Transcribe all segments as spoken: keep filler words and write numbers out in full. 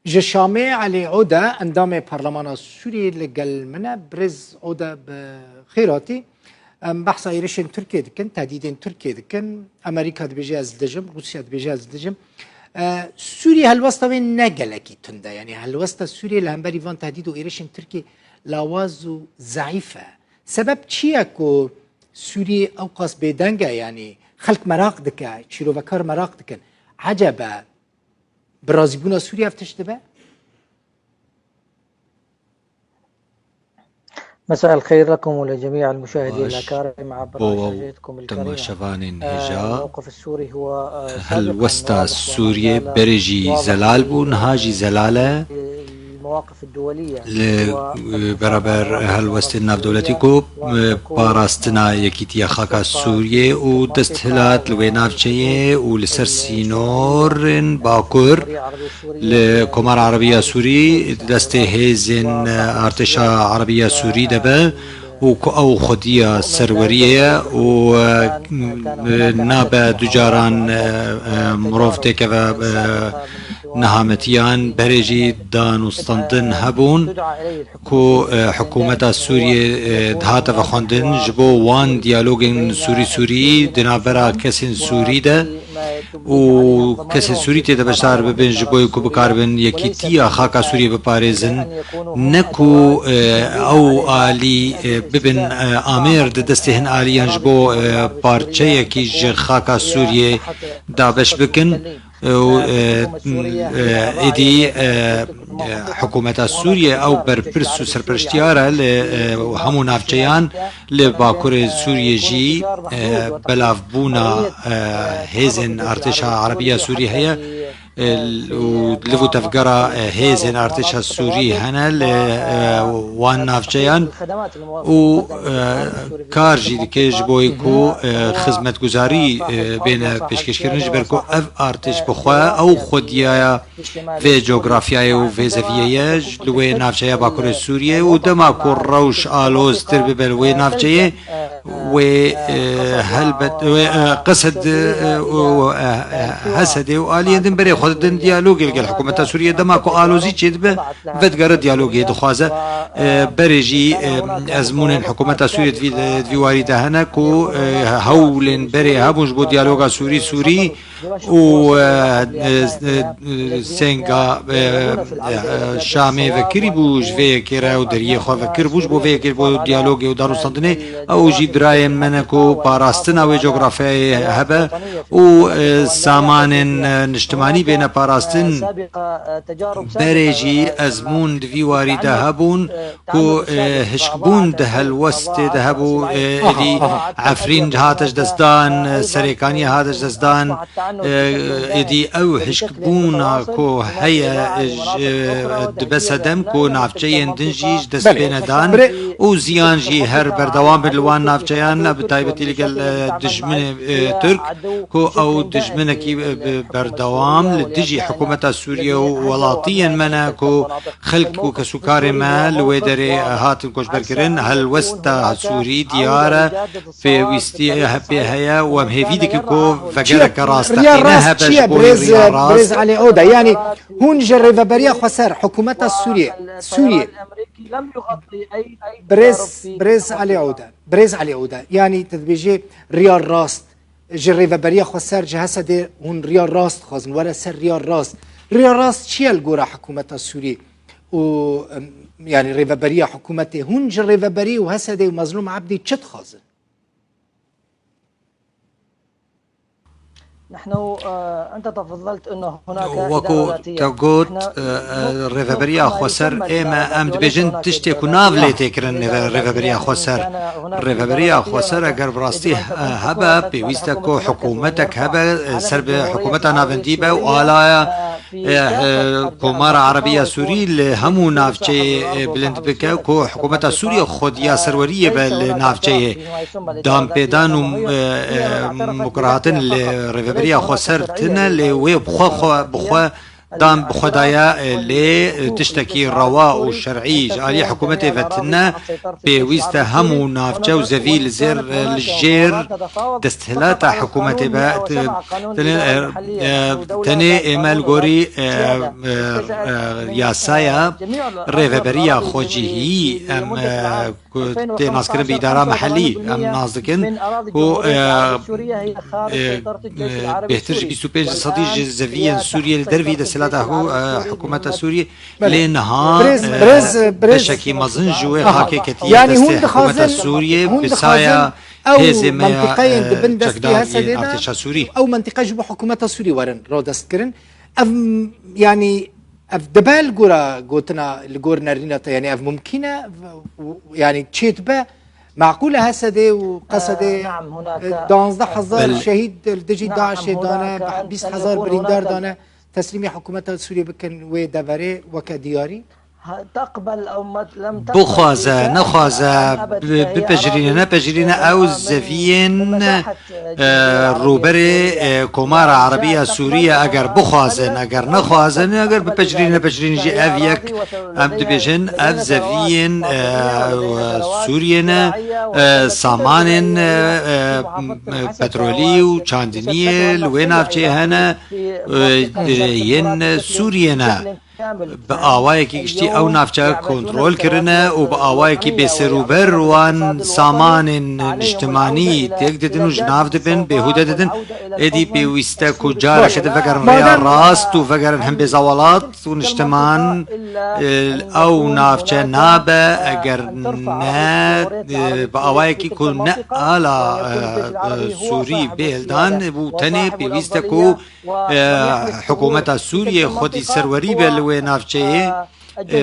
Ji Şamê Elî Ode, endamê Parlemana Sûriyê li gel min e. Birêz Ode, bi xêr hatî. Em behsa êrişên Tirkiyê dikin, tehdîdên Tirkiyê dikin. Amerîka dibêje ez li dijim, Rûsya dibêje ez li dijim. E, Sûriyê helwesta wê ne gelekî tund e. Yanî helwesta Sûriyê li hemberî van tehdîd û êrişên Tirkiyê lawaz û zeîf e. Sebeb çi ye ku Sûriyê ewqas bêdeng e? Yanî xelk meraq dike, çîrovekar meraq dikin. Ecebe bi razîbûna Sûriyê ev tişt dibe? مساء الخير لكم ولجميع المشاهدين Baş الأكارم عبر bo شاشتكم الكريمة. Temaşevanên hêja, الموقف السوري هو، آه، سابقاً helwesta واضح Sûriyê وما زال berê jî واضح zelal bû, niha jî zelal e. المواقف الدولية Li, e, beraber helwestên navdewletî ku, e, parastina yekîtiya xaka Sûriyê û desthilat li wê navçeyê û li ser sînorên Bakur li Komara Erebiya Sûrî destê hêzên, e, artêşa Erebiya Sûrî de be û ku ew xwediya serweriyê ye û, e, nabe du caran, e, e, mirov têkeve, e, nehametiyan. Berê jî danûstandin hebûn ku, e, hikûmeta Sûriyê, e, dihate vexwendin ji bo wan diyalogên Sûrî-Sûrî di navbera kesên Sûrî de û kesên Sûrî tê de beşdar bibin ji bo ku bikaribin yekîtiya xaka Sûriyê biparêzin, ne ku, e, ew alî, e, bibin, e, amêr di destê hin aliyan ji bo, e, parçeyekî ji xaka Sûriyê dabeş bikin. û, e, e, êdî, e, e, hikûmeta Sûriyê ew berpirs û serpereştiyar e li, e, hemû navçeyan. Li Bakurê Sûriyê jî, e, belavbûna, e, hêzên artêşa Erebiya Sûrî heye, e, û liv û tevgera, e, hêzên artêşa Sûrî hene li, e, wan navçeyan. û, e, kar jî dike ji bo ku, e, xizmetguzarî, e, bêne pêşkêşkirin, ji ber ku ev artêş bi xwe ew xwediyaya vê cografyayê û vê zeviyê ye, ji, li wê navçeya Bakurê Sûriyê û dema ku rewş aloztir bibe li wê navçeyê, wê, e, helbet, wê, e, Qesed, e, û, e, e, Hesedê û aliyên din berê xwe didin diyalogê li gel hikûmeta Sûriyê. Dema ku alozî çêdibe, vedigere diyalogê dixwaze. E, berê jî, e, ezmûnên hikûmeta Sûriyê di vî, di vî warî de hene ku, e, hewlên berê hebûn ji bo diyaloga Sûrî-Sûrî û, e, e, e, senga, e, e, Şamê vekirî bû ji vê yekê re û deriyê xwe vekir bû ji bo vê yekê, ji bo diyalogê û danûstandinê. Ew jî birayên me ne ku parastina wê cografyayê hebe û, e, samanên, e, niştimanî bêne parastin. Berê jî ezmûn di vî warî de hebûn ku, e, hişkbûn di helwestê de hebû, e, êdî Efrîn hate ji destdan, e, Serêkaniyê hate ji destdan, e, êdî ew hişkbûna ku heye, e, ji, e, dibe sedem ku navçeyên din jî ji dest Belê. bêne dan Birê- û ziyan jî her berdewam bin li wan navçeyan, bi taybetî li gel, e, dijminê, e, Tirk, ku ew dijminekî, e, bi berdewam li dijî hikûmeta Sûriye û welatiyên me ne ku xelk û kesûkarê me li wê derê hatin koçberkirin. Helwesta Sûrî diyar e, pêwîstî pê heye û em hêvî dikin ku vegereke Çi ye? Riya rasteqîne rast hebe çi ye? ji bo Birêz, riya rast. Birêz Elî Oda, yanî hûn ji Rêveberiya Xweser, hikûmeta Sûriye, Sûriye, Birêz, Birêz Elî Oda, Birêz Elî Oda, yanî tu dibêjî riya rast, ji Rêveberiya Xweser, ji Hesedê hûn riya rast dixwazin, were ser riya rast. Riya rast çi ye li gora hikûmeta Sûrî û, em, yanî Rêveberiya hikûmetê? Hûn ji Rêveberî û Hesedê û Mezlûm Ebdî çi dixwazin? نحن، آه، أنت تفضلت أنه هناك Wekû إدارة ذاتية. te got, نحن e, e, Rêveberiya Xweser, ê me, em dibêjin tiştê ku nav lê tê kirin Rêveberiya Xweser. Rêveberiya Xweser eger bi rastî, e, hebe, pêwîst e ku hikûmetek hebe, e, ser bi hikûmeta navendî be û alaya, e, e, Komara Erebiya Sûrî li hemû navçeyê, e, bilind bike ku hikûmeta Sûrî xwediya serweriyê be li navçeyê. Danpêdan û, e, e, mukirahatin li Rêveberiya Xweser tune, lê wê bi xwe, xwe, bi xwe dan bi xwe daye, e, lê, e, tiştekî rewa û şer'î ji alî hikûmetê ve tune. Pêwîst e hemû navçe û zevî li zêr, e, li jêr desthilata hikûmetê be. Te-, tenê, e, e, tenê ême li gorî, e, e, e, yasaya rêveberiya xwecihî, em, e, ku tê naskirin bi îdara mehellî, em nas dikin ku, e, e, e, bêhtir ji bîst û pênc sedî ji zeviyên Sûriyê li dervî desthilata hikû-, e, hikûmeta Sûriyê, lê niha, Birêz, e, birêz, birêz. Beşekî mezin ji wê Aha. xakê ketiye Yani destê hûn hikûmeta dixwazin, Sûriyê, hûn bi saya dixwazin ew hêzê me ya, mentiqeyên e, di bin destê çekdar Hesedê yên de artêşa Sûrî. Ew mentiqe ji bo hikûmeta Sûrî werin radestkirin. Ev, yani, ev dibe li gora gotina, li gor nerîna te, yani ev mumkîn e, v-, yani çê dibe, meqûl e Hesedê û Qesedê, e, danzdeh hezar şehîd li dijî DAIŞê dane, bîst hezar birîndar dane, teslîmê hikûmeta Sûriyê bikin wê deverê weke diyarî? Bixwaze, nexwaze, bi-, bipejirîne, nepejirîne, ew zeviyên, e, rûberê, e, Komara Erebiya Sûrî ye, eger bixwazin, eger nexwazin, eger bipejirîne, nepejirîne jî ev yek, em dibêjin, ev zeviyên, e, Sûriyê ne, e, samanên, e, e, petrolî û çandiniyê li wê navçeyê hene, e, yên Sûriyê ne. Bi awayekî giştî ew navçe kontrol kirine û bi awayekî bêserûber wan samanên niştimanî têk didin û ji nav dibin, bêhûde didin. Êdî pêwîst e ku careke din vegerin rêya rast û vegerin hin bêza welat û niştiman, e, ew navçe nabe, eger ne, e, bi awayekî ku ne ala, e, e, Sûrî bê hildan û tenê pêwîst e ku e, hikûmeta Sûriyê xwedî serwerî be li wê navçeyê, e,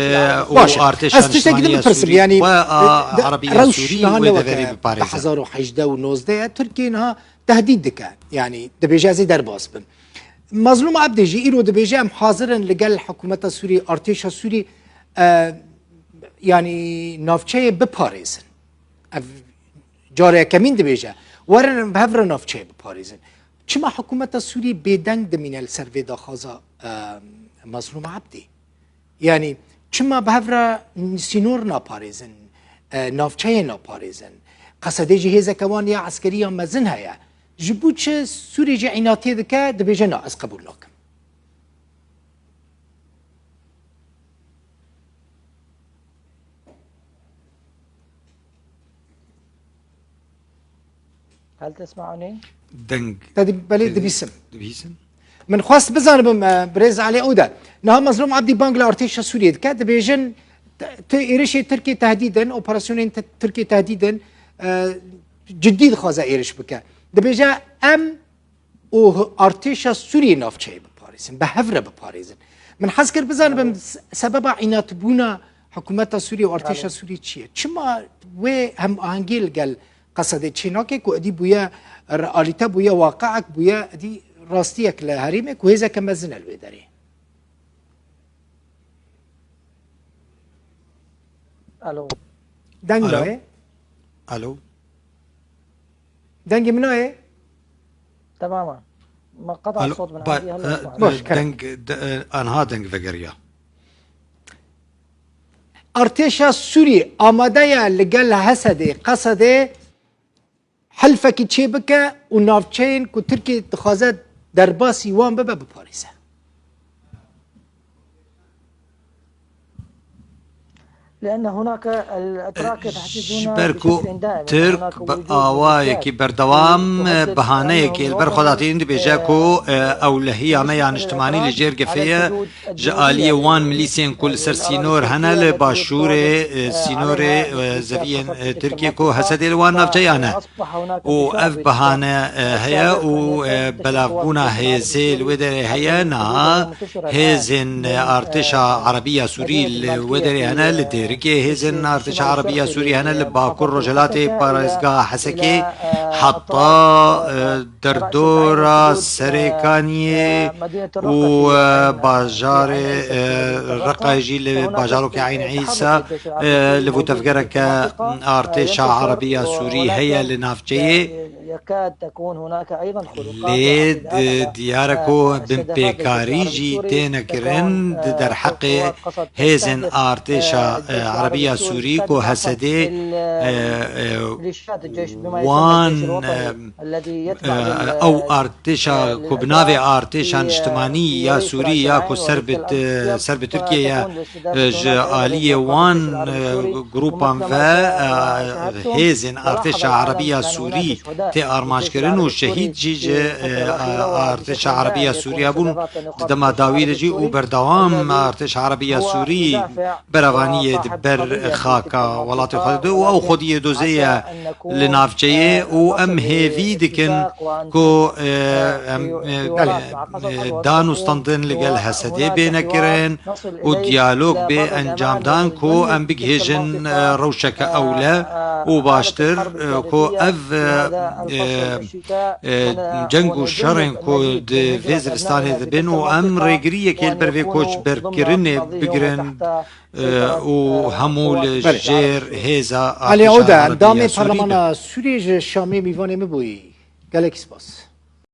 û artêşa niştimaniya Sûrî, yanî, xwe a Erebiya Sûrî wê deverê biparêze. Hezar û hejdeh û nozdeh ye, Tirkiye niha tehdîd dike. Yanî, dibêje ez ê derbas bim. Mazlûm Ebdî jî îro dibêje em hazir in li gel hikûmeta Sûrî, artêşa Sûrî, e, yanî, navçeyê biparêzin. Ev cara yekemîn dibêje, werin em bi hev re navçeyê biparêzin. Çima hikûmeta Sûrî bêdeng dimîne li ser vê daxwaza, e, Mazlûm Ebdî? Yanî çima bi hev re sînor naparêzin, e, navçeyê naparêzin? Qesedê jî hêzeke wan ya eskerî ya mezin heye. Ji bo çi Sûrî jî înatiyê dike, dibêje na, ez qebûl nakim. هل تسمعني؟ Deng. Te di-, belê dibîsim. Dibîsim. Min xwest bizanibim, e, birêz Elî Ewde. Niha Mezlûm Ebdî bang li artêşa Sûriyê dike. Dibêjin, te-, tu êrişê Tirkiyê tehdîd in, operasyonên te-, Tirkiyê tehdîd in, e, cidî dixwaze êriş bike. Dibêje, em û artêşa Sûriyê navçeyê biparêzin, bi hev re biparêzin. Min hez kir bizanibim se-, sebeba înatbûna hikûmeta Sûriyê û artêşa Sûriyê çi ye? Çima wê hemahengî li gel Qesedê çê nake ku êdî bûye realîte, bûye waqiek, bûye êdî rastiyek li herêmê ku hêzeke mezin e li wê derê? Alo. Deng Alo. Dayê. Alo. Dengê min nayê? Tamam. Ma qeta Alo, sot min ba-, endî, hela e, sot. Boş, kerem. Deng, de, e, anha deng vegeriya. Artêşa Sûrî amade ye li gel Hesedê, Qesedê hilfekî çêbike û navçeyên ku Tirkiye dixwaze derbasî wan bibe, biparêze. Ji ber ku Tirk bi awayekî berdewam bahaneyekê li ber xwe datînin, dibêje ku, e, ewlehiya me ya niştimanî li jêr gefê ye. Ji aliyê wan milîsên ku li ser sînor hene, li başûrê, e, sînorê, e, zeviyên, e, Tirkiyê ku Hesedê li wan navçeyan e. Û ev bahane, e, heye û, e, belavbûna hêzê li wê derê heye. Niha hêzên, e, artêşa Erebî ya Sûrî li wê derê hene, li Dêrikê. Yekê hêzên artêşa Erebiya Sûrî hene li bakur rojhilatê parêzgeha Hesekê heta, e, derdora Serêkaniyê û, e, bajarê, e, Reqayê jî li bajarokê Eyn Îsa, e, li vûtevgereke artêşa Erebiya Sûrî heye li navçeyê. Lê, e, diyar e ku binpêkarî jî têne kirin di derheqê hêzên artêşa, e, Erebiya Sûrî ku Hesedê, e, e, wan, e, e, ew artêşa ku bi navê artêşa niştimanî ya Sûrî ya ku ser bi, e, ser bi Tirkiye ye, e, ji aliyê wan, e, grûpan ve, e, hêzên artêşa Erebiya Sûrî tê armanckirin û şehîd jî ji, e, artêşa Erebiya Sûriya bûn di dema dawî de jî û berdewam artêşa Erebiya Sûrî berevaniyê di ber xaka welatê xwe de û ew xwediyê doze ye li navçeyê û em hêvî dikin ku, e, em, e, e, danûstandin li gel Hesedê bêne kirin û diyalog bê encamdan ku em bigihêjin, e, rewşeke ewle û baştir, e, ku ev, e, e, e, ceng û şerên ku di vê zivistanê dibin û em rêgiriyekê li ber vê koçberkirinê bigirin, e, û hemû li Belê. jêr hêza Alê artêşa Oda, Erebiya endamê Sûrî bin. Parlemana Sûriyê ji Şamê mîvanê min bûyî. Gelek spas.